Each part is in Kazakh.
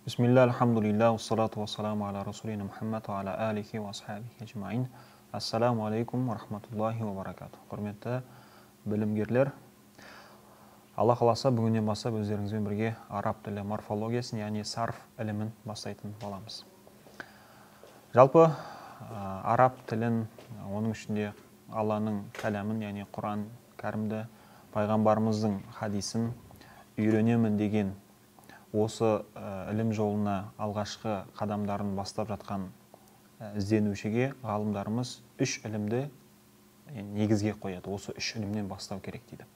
Бисмилля, альхамдулилля, уассалату вассаламу аля расулина Мухаммад ва аля алихи ва асхабихи ажмаин. Ассаламу алейкум ва рахматуллахи ва баракатух. Құрметті білімгерлер, Алла қаласа бүгіннен бастап өздеріңізбен бірге араб тілі морфологиясын, яғни сарф ілімін бастайтын боламыз. Жалпы араб тілін, оның ішінде Алланың кәләмін, яғни Құран кәрімді, пайғамбарымыздың хадисін үйренемін деген осы ілім жолына алғашқы қадамдарын бастап жатқан ізденушіге ғалымдарымыз үш ілімді негізге қояды. Осы үш ілімнен бастау керек дейді.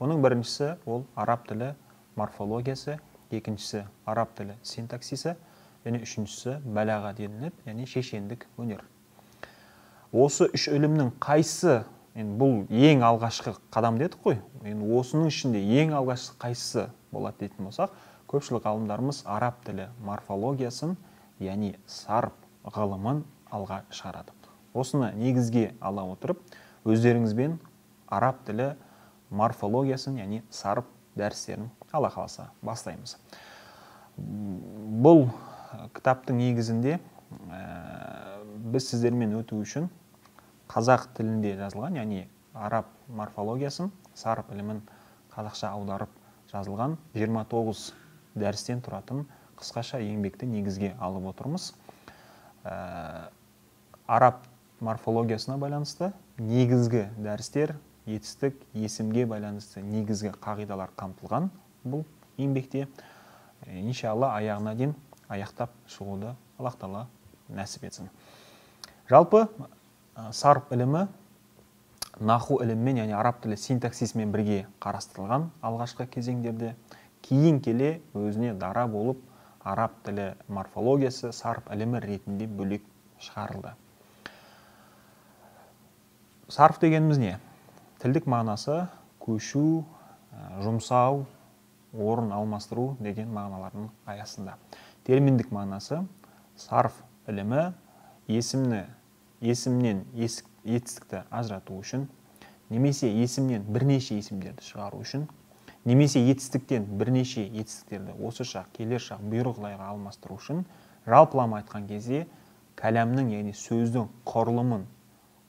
Оның біріншісі ол араб тілі морфологиясы, екіншісі араб тілі синтаксисі, және үшіншісі бәлаға делініп, яғни шешендік өнер. Осы үш ілімнің қайсы, енді бұл ең алғашқы қадам дедік қой, енді осының ішінде ең алғашқы қайсысы болады дейтін болсақ, көпшілік ғалымдарымыз араб тілі морфологиясын, яғни сарп ғылымын алға шығарады. Осыны негізге ала отырып, өздеріңізбен араб тілі морфологиясын, яғни сарп дәрістерін Алла қаласа бастаймыз. Бұл кітаптың негізінде біз сіздермен өту үшін қазақ тілінде жазылған, яғни араб морфологиясын, сарп ілімін қазақша аударып жазылған 29 дәрістен тұратын қысқаша еңбекті негізге алып отырмыз. Араб морфологиясына байланысты негізгі дәрістер, етістік, есімге байланысты негізгі қағидалар қамтылған бұл еңбекте. Иншалла аяғына дейін аяқтап шығуды Аллах тағала нәсіп етсін. Жалпы сарп ілімі наху ілімімен, яғни араб тілі синтаксисімен бірге қарастырылған алғашқы кезеңдерде, кейін келе өзіне дара болып араб тілі морфологиясы сарп ілімі ретінде бөлек шығарылды. Сарф дегеніміз не? Тілдік мағынасы көшу, жұмсау, орын алмастыру деген мағыналардың аясында. Терминдік мағынасы сарф ілімі есімнен етістікті ажырату үшін, немесе есімнен бірнеше есімдерді шығару үшін, немесе етістіктен бірнеше етістіктерді осы шақ, келер шақ, бұйрық лайға алмастыру үшін, жалпылама айтқан кезде кәләмнің, яғни сөздің құрылымын,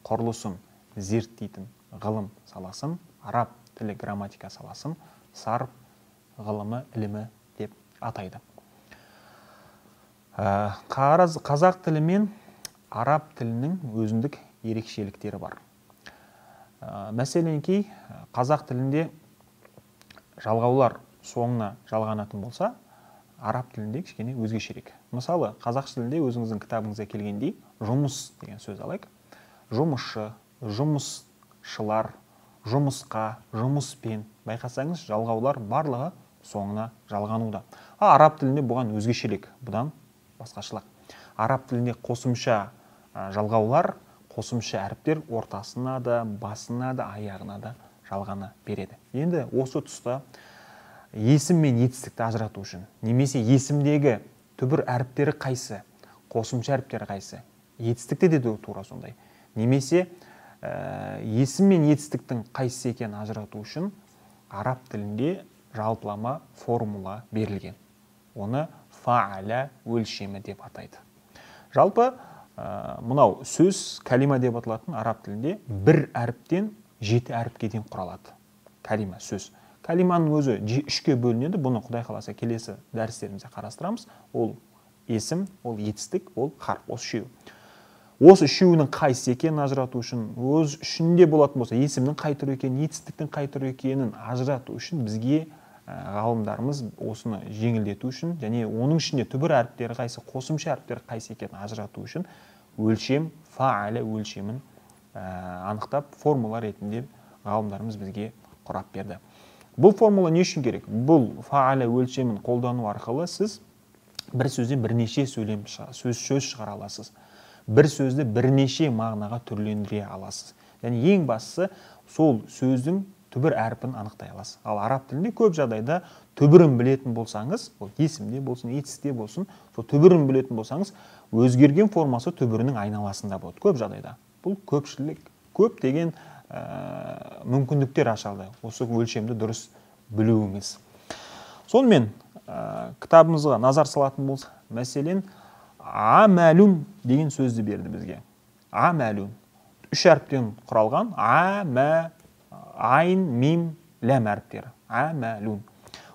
құрылысын зерттейтін ғылым саласын, араб тілі грамматика саласын сарп ғылымы, ілімі деп атайды. Қазақ тілі мен араб тілінің өзіндік ерекшеліктері бар. Мәселенки, қазақ тілінде жалғаулар соңына жалғанатын болса, араб тілінде кішкене өзгешерек. Мысалы, қазақ тілінде өзіңіздің кітабыңызға келгендей жұмыс деген сөз алайық. Жұмысшы, жұмысшылар, жұмысқа, жұмыспен. Байқасаңыз, жалғаулар барлығы соңына жалғануда. А араб тілінде бұған өзгешелік, бұдан басқашылық. Араб тілінде қосымша жалғаулар, қосымша әріптер ортасына да, басына да, аяғына да жалғана береді. Енді осы тұста есім мен етістікті ажырату үшін, немесе есімдегі түбір әріптері қайсы, қосымша әріптері қайсы, етістікте де тура сондай, немесе есім мен етістіктің қайсысы екенін ажырату үшін араб тілінде жалпылама формула берілген. Оны фа'аля өлшемі деп атайды. Жалпы мынау сөз кәлима деп аталатын араб тілінде бір әріптен 7 әріпке дейін құралады. Кәлима сөз. Кәлиманың өзі үшке бөлінеді. Бұны Құдай қаласа келесі дәрістерімізде қарастырамыз. Ол есім, ол етістік, ол харф. Осы үшеуі. Осы үшеуінің қайсысы екенін ажырату үшін, өз ішінде болатын болса, есімнің қай түрі екенін, етістіктің қай түрі екенін ажырату үшін бізге ғалымдарымыз осыны жеңілдету үшін және оның ішінде түбір әріптері қайсы, қосымша әріптері қайсы екенін ажырату үшін өлшем, фа'аля өлшемін анықтап формула ретінде ғалымдарымыз бізге құрап берді. Бұл формула не үшін керек? Бұл фа'аля өлшемін қолдану арқылы сіз бір сөзден бірнеше сөйлем сөз шығара аласыз. Бір сөзді бірнеше мағынаға түрлендіре аласыз. Және ең бастысы сол сөздің түбір әрпін анықтай аласыз. Ал араб тілінде көп жағдайда түбірін білетін болсаңыз, ол есімде болсын, етістікте болсын, сол түбірін білетін болсаңыз, өзгерген формасы түбірінің айналасында болады. Көп жағдайда. Бұл көпшілік, көп деген мүмкіндіктер ашады. Осы өлшемді дұрыс білуіңіз. Сонымен, Кітабымызға назар салатын болсақ, мәселен, амәлун деген сөзді берді бізге. Амәлун. Үш әріптен құралған а, мә, айн, мим, ләм әріптері. Амәлун.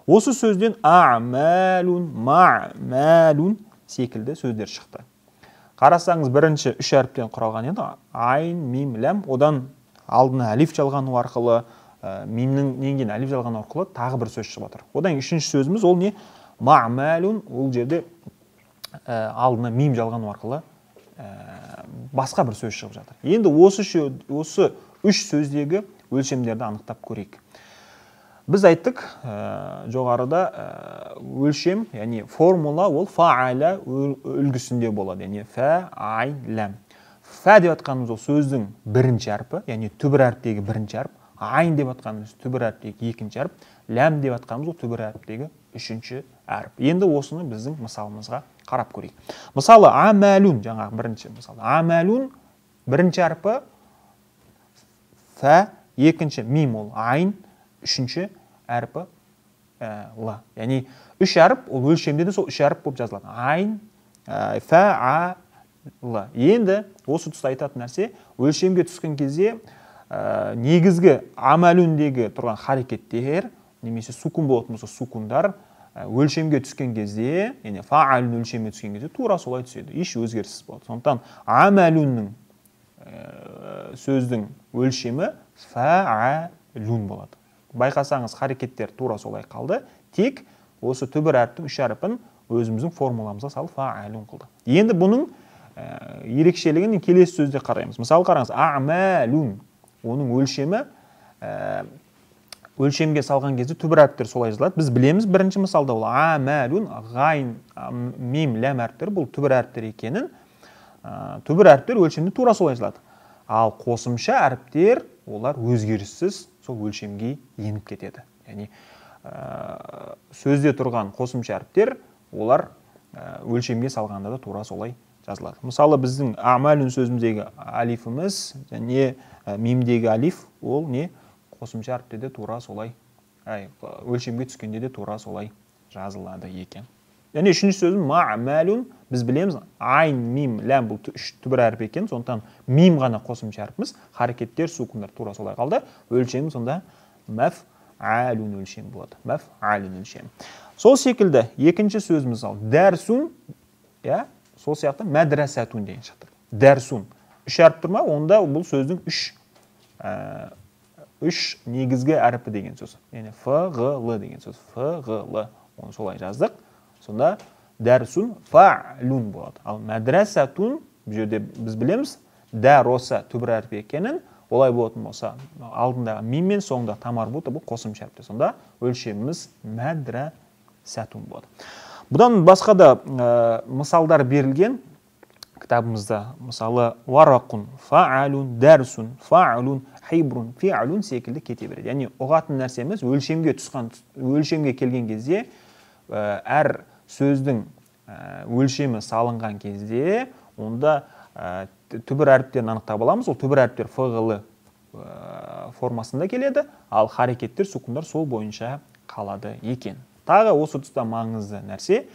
Осы сөзден амәлун, ма'мәлун секілді сөздер шықты. Қарасаңыз, бірінші үш әріптен құралған еді, айн, мим, ләм, одан алдына әлиф жалғану арқылы, мимнің ненген әлиф жалғану арқылы тағы бір сөз шығып жатыр. Одан үшінші сөзіміз ол не? Ма'мәлун, ол жерде алдына мим жалғану арқылы басқа бір сөз шығып жатыр. Енді осы үш сөздегі өлшемдерді анықтап көрейік. Біз айттық, жоғарыда өлшем, яғни формула ол фа'аля үлгісінде болады, яғни фә, айн, ләм. Фә деп атқанымыз ол сөздің бірінші әрпі, яғни түбір әріптегі бірінші әріп, айн деп атқанымыз түбір әріптегі екінші әріп, ләм деп атқанымыз ол түбір әріптегі үшінші әріп. Енді осыны біздің мысалымызға қарап көрейік. Мысалы, амәлун, жаңағы бірінші мысал. Амәлун бірінші әрпі фә, екінші мим ол айн, үшінші әрпі л. Яғни үш әріп, ол өлшемде де сол үш әріп болып жазылады. Айн, фә, а, л. Енді осы тұста айтатын нәрсе, өлшемге түскен кезде негізгі амәлүндегі тұрған харекеттер немесе сукун болатын болса сукундар өлшемге түскен кезде, яғни фаалун өлшемге түскен кезде тура солай түседі, еш өзгеріссіз болады. Сондықтан амәлүннің сөздің өлшемі фаалун болады. Байқасаңыз, харекеттер тура солай қалды, тек осы түбір әріптің үш әріпін өзіміздің формуламызға салып фаалун қылды. Енді бұның ерекшелігін келесі сөзде қараймыз. Мысалы қараңыз, амәлун, оның өлшемі өлшемге салған кезде түбір әріптер солай жазылады. Біз білеміз, бірінші мысалда ол амәлун, ғайн, мим, ләм әріптері бұл түбір әріптер екенін. Түбір әріптер өлшемде тура солай жазылады. Ал қосымша әріптер олар өзгеріссіз сол өлшемге еніп кетеді. Яғни сөзде тұрған қосымша әріптер олар өлшемге салғанда да тура солай жазылады. Мысалы, біздің амәлун сөзіміздегі алифіміз және мимдегі алиф ол не? Қосымша әріпте де тура солай, өлшемге түскенде де тура солай жазылады екен. Яғни үшінші сөзім ма'мәлун, біз білеміз, айн, мим, ләм бұл үш түбір әріп екен, сондықтан мим ғана қосымша әріпіміз, харекеттер, сукундар тура солай қалды. Өлшемі сонда мәф'алун өлшемі болады. Мәф'алун өлшемі. Сол секілді екінші сөзіміз ал дәрсун, иә, сол сияқты мәдрәсәтун деген шықты. Дәрсун. Үш әріп тұр ма? Онда бұл сөздің үш негізгі әріпі деген сөз. Яғни ф, г, л деген сөз. Ф, г, л. Оны солай жаздық. Сонда дәрсун фа'лун болады. Ал мәдрәсәтун, бұл жерде біз білеміз, дәроса түбір әрпі екенін, олай болатын болса, алдындағы мим мен соңында тамар бұты бұл қосымша әріптер. Сонда өлшеміміз мәдрәсәтун болады. Бұдан басқа да мысалдар берілген кітабымызда. Мысалы, варақун, фа'алун, дәрсун, фа'алун, хибрун, фи'алун секілді кете береді. Яғни ұғатын нәрсеміз өлшемге түскен, өлшемге келген кезде әр сөздің өлшемі салынған кезде онда түбір әріптерін анықтап аламыз. Ол түбір әріптер ф, г, л формасында келеді, ал харекеттер, сукундар сол бойынша қалады екен. Тағы осы тұста маңызды нәрсе,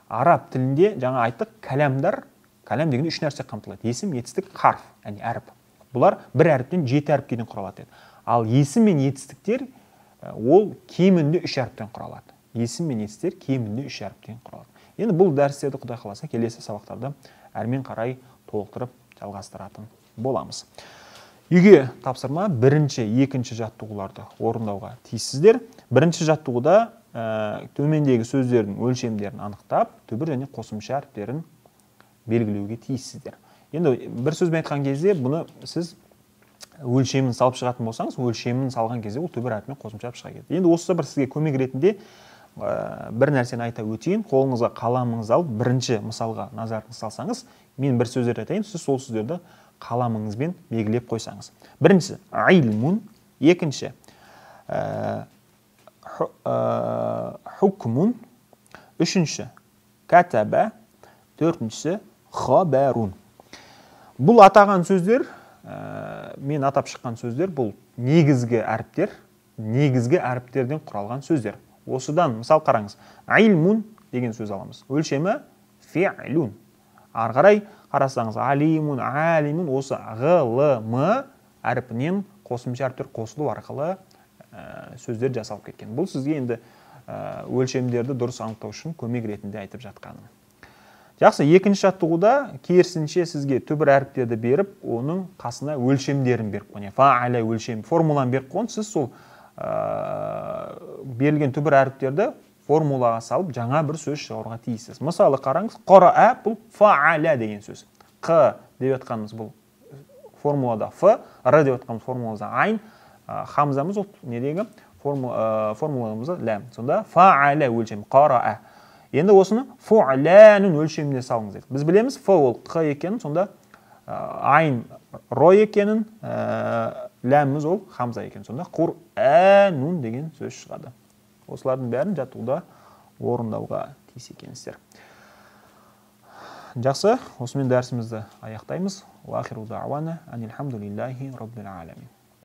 араб тілінде жаңа айттық, кәләмдар, кәләм дегенде үш нәрсе қамтылады. Есім, етістік, харф, яғни әріп. Бұлар бір әріптен 7 әріпке дейін құралады деді. Ал есім мен етістіктер ол кемінде 3 әріптен құралады. Есім мен етістіктер кемінде 3 әріптен құралады. Енді бұл дәрістерді Құдай қаласа келесі сабақтарда әрмен қарай толықтырып жалғастыратын боламыз. Үйге тапсырма бірінші, екінші жаттығуларды орындауға тиіссіздер. Бірінші жаттығуда төмендегі сөздердің өлшемдерін анықтап, түбір және қосымша әріптерін белгілеуге тиіссіздер. Енді бір сөзбен айтқан кезде бұны сіз өлшемін салып шығатын болсаңыз, өлшемін салған кезде ол түбір әрпімен қосымша әріп шыға келеді. Енді осы бір сізге көмек ретінде бір нәрсені айта өтейін. Қолыңызға қаламыңызды алып, бірінші мысалға назарыңызды салсаңыз, мен бір сөздерді айтайын, сіз сол сөздерді қаламыңызбен белгілеп қойсаңыз. Біріншісі илмун, екінші хукмун, үшінші катаба, төртіншісі хабарун. Бұл атаған сөздер, мен атап шыққан сөздер, бұл негізгі әріптер, негізгі әріптерден құралған сөздер. Осыдан мысал қараңыз. Илмун деген сөз аламыз. Өлшемі фи'лун. Ары қарай қарасаңыз, алимун, алимун, осы ғ, л, м әрпінен қосымша әріптер қосылу арқылы сөздер жасалып кеткен. Бұл сізге енді өлшемдерді дұрыс анықтау үшін көмек ретінде айтып жатқаным. Жақсы, екінші жаттығуда керісінше сізге түбір әріптерді беріп, оның қасына өлшемдерін беріп қойған. Фа'аля өлшем формуланы беріп қойған, сіз сол берілген түбір әріптерді формулаға салып жаңа бір сөз шығаруға тиіссіз. Мысалы қараңыз, қараа бұл фа'аля деген сөз. Қ деп жатқанымыз бұл формулада ф, р деп жатқанымыз формулада айн, хамзамыз ол недегі формуламызда ләм. Сонда фа'аля өлшем қараа. Енді осыны фу'лянун өлшеміне салыңыз дедік. Біз білеміз ф ол қ екенін, сонда айн ро екенін, ләміміз ол хамза екен. Сонда қур'анун деген сөз шығады. Осылардың бәрін жаттығуда орындауға тиіс екенсіздер. Жақсы, осымен дәрісімізді аяқтаймыз. Уа ахиру дa'уана анилхамдулиллахи раббил аламин.